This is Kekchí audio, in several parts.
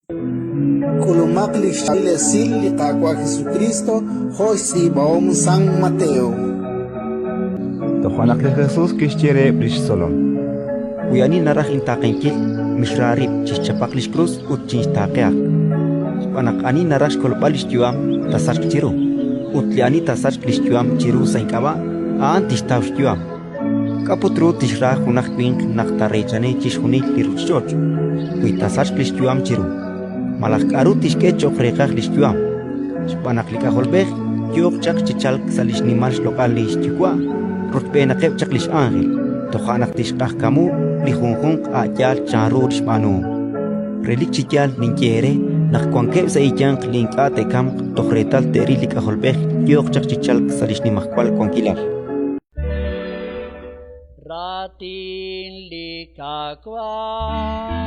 K'ulumaq li xchaab'il esil li Qaawa' Jesukriist jo' xtz'iib'ahom San Mateo. Toja' naq li Jesus kixye reheb' li xtzolom: Wi ani naraj intaaqenkil, mixra rib', chixchapaq li xkrus ut chinxtaaqehaq. Xb'aan naq ani naraj xkolb'al li xyu'am, taasachq chiru; ut li ani taasachq li xyu'am chiru sa' ink'ab'a', a'an tixtaw xyu'am. K'a' put ru tixra junaq winq naq taareechani chixjunil li ruuchich'och' wi taasachq li xyu'am chiru? Malaj k'aru tixk'e cho'q reeqaj li xyu'am? Xb'aan naq li K'ajolb'ej yooq chaq chi chalk sa' li xnimal xloq'al li xYuwa' rochb'eenaqeb' chaq li x'ánjel, toja' naq tixq'ajkamu li junjunq a' yaal chanru li xb'aanuhom. Relik chi yaal ninye eere naq wankeb' sa' eeyanq li ink'a' te'kamq toj reetal te'ril li K'ajolb'ej yooq chaq chi chalk sa' li xnimajwal wankilal. Raatin li Qaawa'.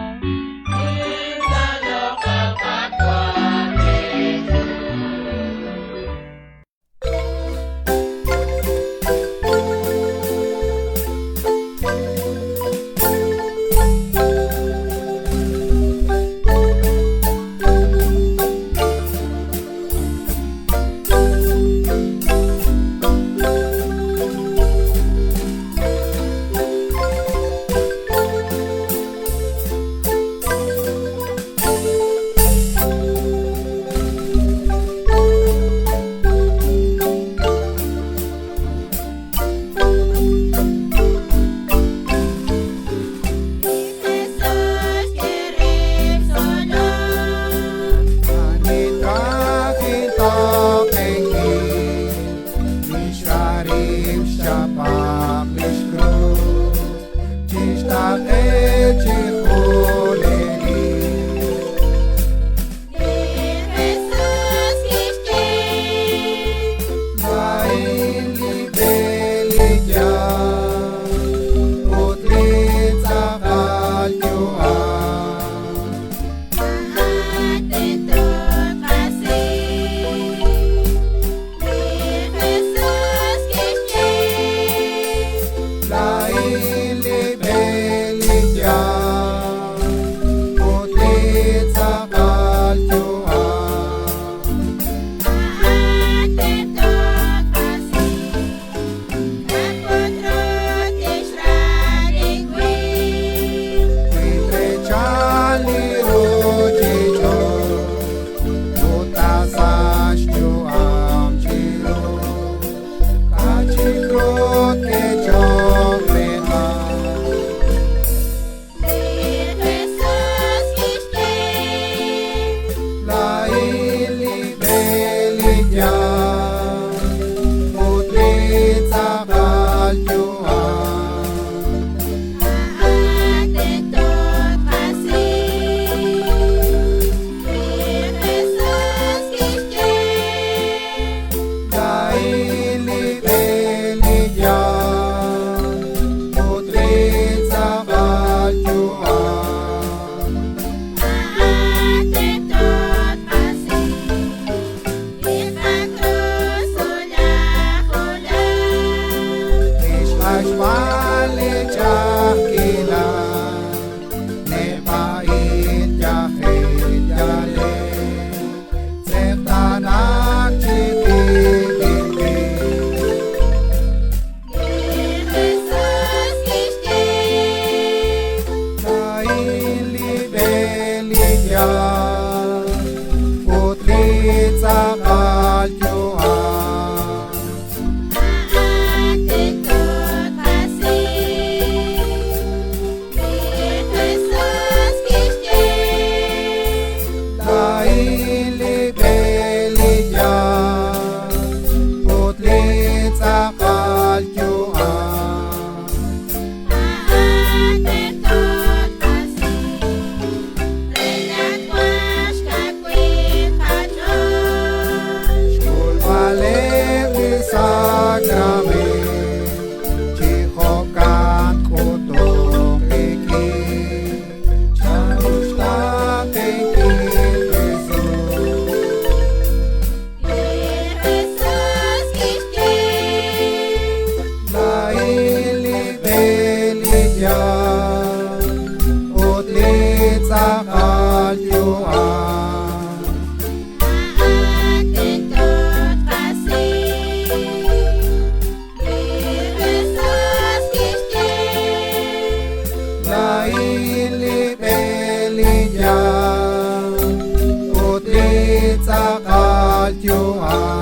xyu'am.